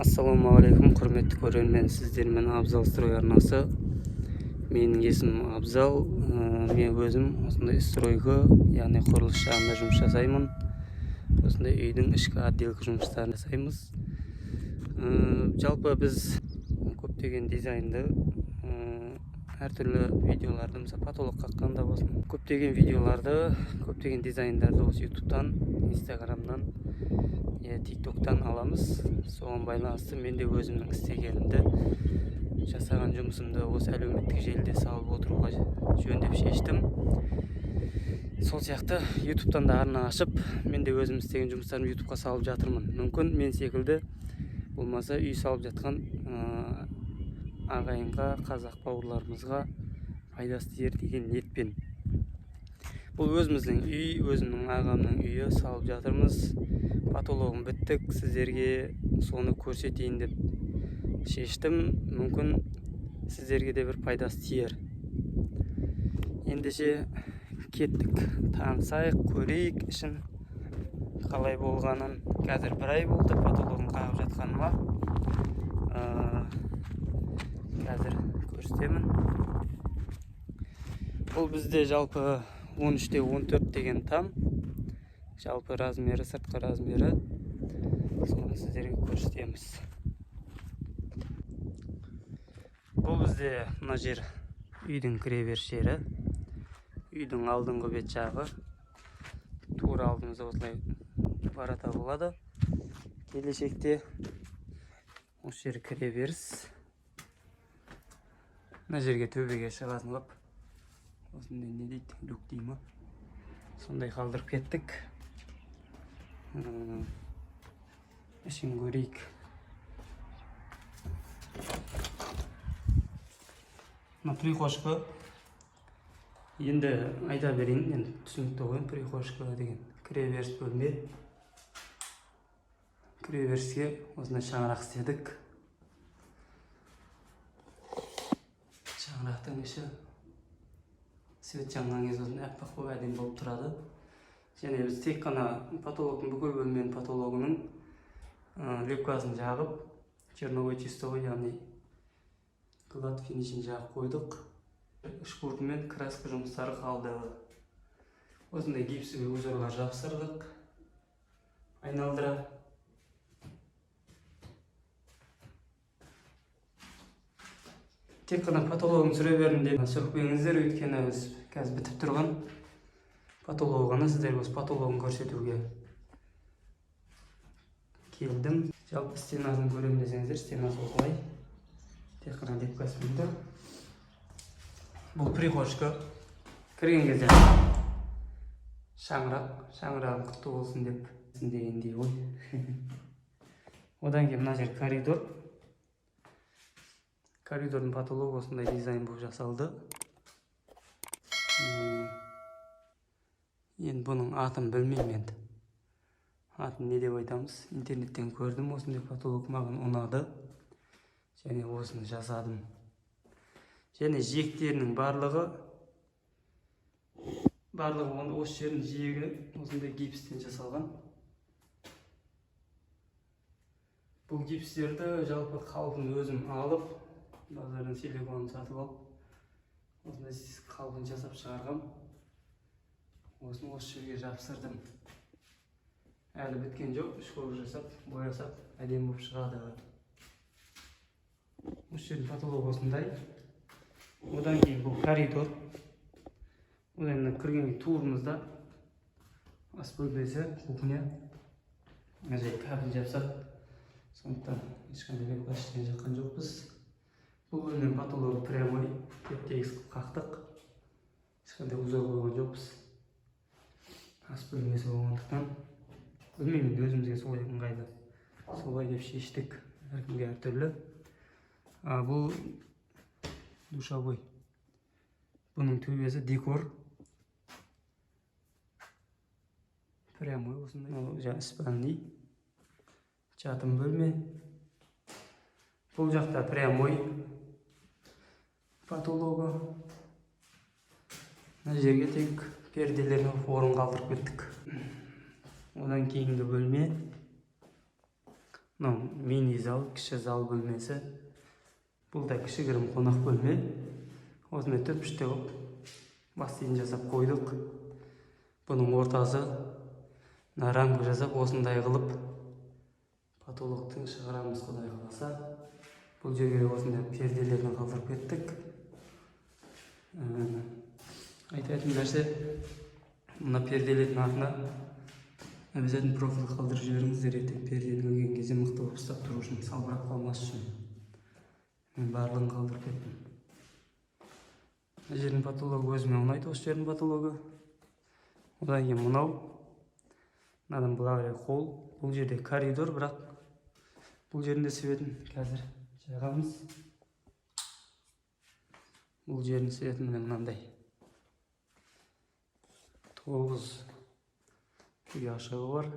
Ассалаумағалейкум, құрметті көрермен! Сіздермен Абзал Строй арнасы. Менің есімім Абзал. Мен өзім осындай стройка, яғни құрылыс жағында жұмыс жасаймын. Осындай үйдің ішкі отделка жұмыстарын жасаймыз. Жалпы біз көптеген дизайнды, әртүрлі видеоларды, мысалы, потолок қаққанда болсын, көптеген видеоларды, көптеген дизайндарды осы Ютубтан, Инстаграмнан, Тиктоктан аламыз. Соған байланысты мен де өзімнің істегенімді, жасаған жұмысымды осы әлеуметтік желіде салып отыруға жөн деп шештім. Сол сияқты Ютубтан да арна ашып, мен де өзім істеген жұмыстарымды Ютубқа салып жатырмын. Мүмкін, мен секілді болмаса, үй салып жатқан ағайынға, қазақ бауырларымызға пайдасы тиер деген ниетпен. Бұл өзіміздің үй, өзімнің ағамның үйі, салып жатырмыз. Потологын біттік, сіздерге соны көрсетейін деп шештім. Мүмкін, сіздерге де бір пайдасы тиер. Ендеше кеттік, танысайық, көрейік ішін қалай болғанын. Қазір бір ай болды потологын қағып жатқаныма. Қазір көрсетемін. Бұл бізде жалпы 13-те 14 деген там, жалпы размері, сыртқы размері. Соны сіздерге көрсетеміз. Бұл бізде мына жер үйдің кіреберіс жері, үйдің алдыңғы бет жағы. Тура алдымызда осылай ворота болады келешекте. Осы жер кіреберіс. Мына жерге, төбеге шығатын қылып осындай, не дейді, люк дей ма, сондай қалдырып кеттік. Ішін көрейік. Мына прихожка. Енді айта берейін, енді түсінікті ғой. Прихожка деген кіреберіс бөлме. Кіреберіске осындай шаңырақ істедік. Шаңырақтың іші свет жанған кезде осындай аппақ болып, әдемі болып тұрады. Және біз тек қана потологтың, бүкіл бөлменің потологының лепкасын жағып, черновой, чистовой, яғни гладь финишін жағып қойдық. Шпуртымен краска жұмыстары қалды. Осындай гипсовый узорлар жапсырдық айналдыра. Тек қана потологын түсіре бердім деп сөкпеңіздер, өйткені біз қазір бітіп тұрған потологы ғана сіздерге осы потологын көрсетуге келдім. Жалпы стенасын көремін десеңіздер, стенасы осылай, тек қана лепкасымен тұр. Бұл прихожка. Кірген кезде шаңырақ, шаңырағың құтты болсын деп дегендей ғой. Одан кейін мына жер коридор. Коридордың потологы осындай дизайн болып жасалды. Енді бұның атын білмеймін, енді атын не деп айтамыз. Интернеттен көрдім осындай потолок, маған ұнады және осыны жасадым. Және жиектерінің барлығы осы жердің жиегі осындай гипстен жасалған. Бұл гипстерді жалпы қалпын өзім алып, базардан силиконын сатып алып, осындай қалпын жасап шығарғам. Осыны осы жерге жапсырдым. Әлі біткен жоқ, школ жасап, боясақ, әдемі болып шығады. Осы жердің потологы осындай. Одан кейін бұл коридор. Одан кейін кірген турымызда ас бөлмесі, кухня. Мына жерге кабель жапсақ, сондықтан ешқандай лепка, ештеңе жаққан жоқпыз. Бұл бөлменің потологы прямой, теп тегіс қылып қақтық, ешқандай узор қойған жоқпыз. Ас бөлмесі болғандықтан, білмеймін, енді өзімізге солай ыңғайлы, солай деп шештік, әркімге әртүрлі. А бұл душевой. Бұның төбесі декор, прямой осындай. Мынау жаңағы спальный, жатын бөлме. Бұл жақта прямой потологы. Мына жерге тек перделерін орын қалдырып кеттік. Одан кейінгі бөлме. Мынау мини зал, кіші зал бөлмесі. Бұл да кішігірім қонақ бөлме. Осындай төртбұрыштай қылып бассейн жасап қойдық. Бұның ортасы мына рамка жасап, осындай қылып потолоктың шығарамыз, құдай қаласа. Бұл жерге осындай перделерін қалдырып кеттік. Айтатын нәрсе, мына перделердің артына обязательно профиль қалдырып жіберіңіздер, ертең пердені ілген кезде мықты болып ұстап тұру үшін, салбырап қалмас үшін. Мен барлығын қалдырып кеттім. Мына жердің потологы өзіме ұнайды, осы жердің потологы. Одан кейін мынау, мынадан былай қарай холл. Бұл жерде коридор, бірақ бұл жердің де светін қазір жағамыз. Бұл жердің светі міне мынандай 9 ұяшығы бар.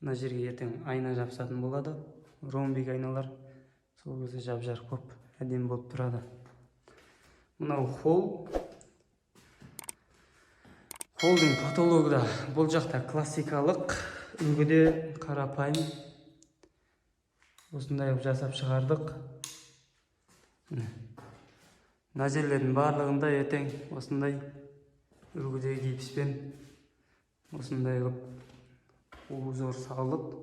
Мына жерге ертең айна жабысатын болады, ромбик айналар. Сол кезде жап жарық болып, әдемі болып тұрады. Мынау холл. Холдың потологы да бұл жақта классикалық үлгіде, қарапайым осындай қылып жасап шығардық. Міне, мына жерлердің барлығында ертең осындай үлгідегі гипспен осындай қылып узор салып,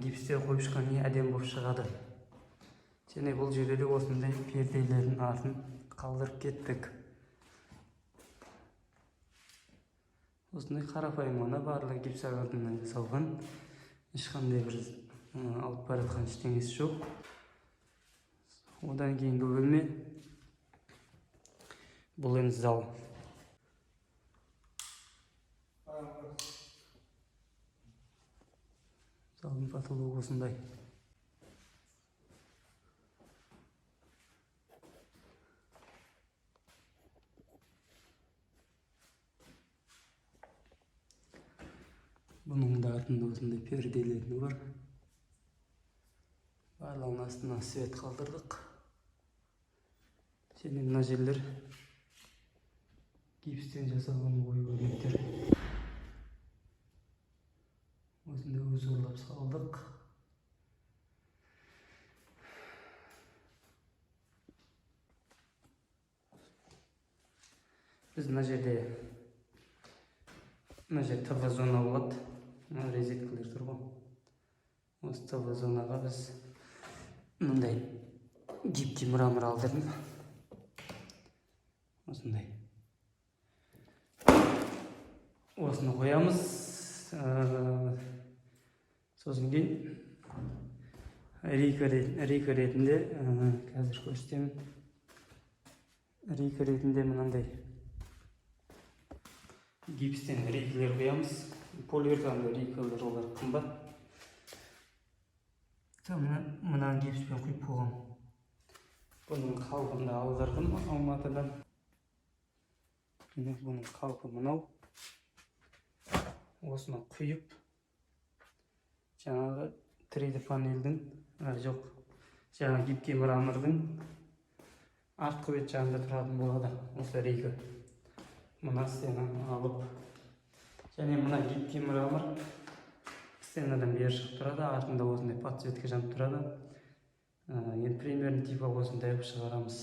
гипстер қойып шыққан не әдемі болып шығады. Және бұл жерде де осындай перделердің артын қалдырып кеттік. Осындай қарапайым ғана, барлығы гипсокартоннан жасалған, ешқандай бір алып бара жатқан ештеңесі жоқ. Одан кейінгі бөлме бұл енді зал. Залдың потологы осындай. Бұның да артында осындай перделері бар. Барлығының астына свет қалдырдық. Және мына жерлер гипстен жасалған ою өрнектер. Осындай узорлап салдық. Біз мына жерде, мына жер ТВ зона болады. Мына розеткалар тұр ғой. Осы ТВ зонаға біз мындай гибкий мрамор алдырдым. Осындай. Осыны қоямыз. Сосын кейін рейка ретінде, қазір көрсетемін. Рейка ретінде мынандай гипстен рейкалер қоямыз. Полиуретанды рейкалер, олар қымбат. Мынаны гипспен құйып қойғам. Бұның қалпын да алдырдым Алматыдан. Міне, бұның қалпы мынау. Осыны құйып, жаңағы 3D панельдің, жоқ, жаңағы гибкий мрамордың артқы бет жағында тұратын болады осы рейка. Мына стенаны алып, және мына гибкий мрамор стенадан бері шығып тұрады, артында осындай подсветка жанып тұрады. Енді примерно типа осындай қылып шығарамыз.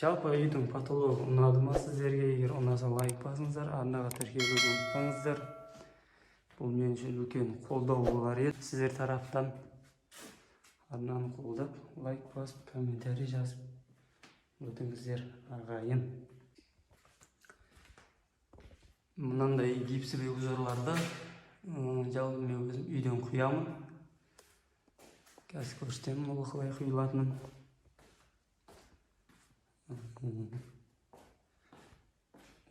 Жалпы үйдің потологы ұнады ма сіздерге? Егер ұнаса, лайк басыңыздар, арнаға тіркелуді ұмытпаңыздар. Бұл мен үшін үлкен қолдау болар еді. Сіздер тараптан арнаны қолдап, лайк басып, комментарий жазып өтіңіздер, ағайын. Мынандай гипсовый узорларды жалпы мен өзім үйден құямын. Қазір көрсетемін ол қалай құйылатынын.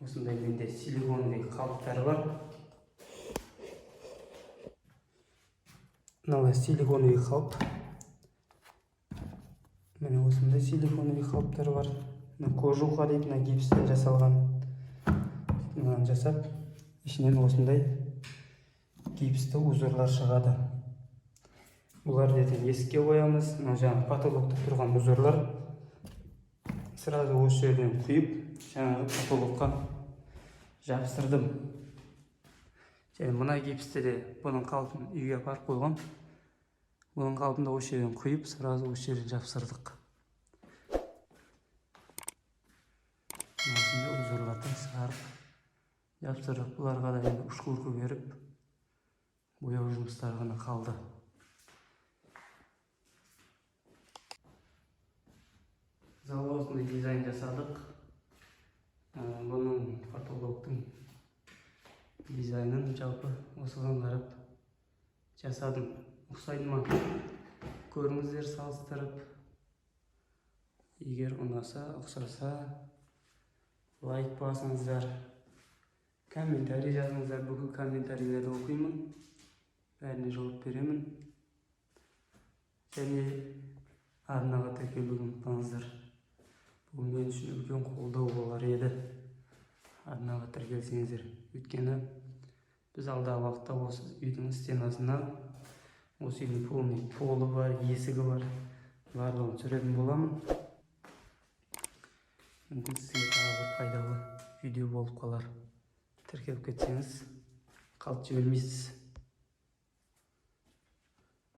Осындай менде силиконовый қалыптар бар. Мыналар силиконовый қалып. Міне, осындай силиконовый қалыптар бар. Мына кожуха дейді, мына гипстен жасалған. Мынаны жасап, ішінен осындай гипсті узорлар шығады. Бұларды ертең есікке қоямыз. Мына жаңағы потолокта тұрған узорлар сразу осы жерден құйып, жаңағы потолокқа жабыстырдым. Және мына гипсті де, бұның қалпын үйге апарып қойғам. Бұның қалпын да осы жерден құйып, сразу осы жерден жапсырдық. Осындай узорлардан шығарып жапсырдық. Бұларға да енді шкурка беріп, бояу жұмыстары ғана қалды. Залға осындай дизайн жасадық. Бұның потологтың дизайнын жалпы осыған қарап жасадым. Ұқсайды ма? Көріңіздер салыстырып. Егер ұнаса, ұқсаса, лайк басыңыздар, комментарий жазыңыздар. Бүкіл комментарийлерді оқимын, бәріне жауап беремін. Және арнаға тіркелуді ұмытпаңыздар. Бұл мен үшін үлкен қолдау болар еді, арнаға тіркелсеңіздер. Өйткені біз алдағы уақытта осы үйдің стенасына, осы үйдің полный полы бар, есігі бар, барлығын түсіретін боламын. Мүмкін, сізге тағы бір пайдалы видео болып қалар. Тіркеліп кетсеңіз, қалт жібермейсіз.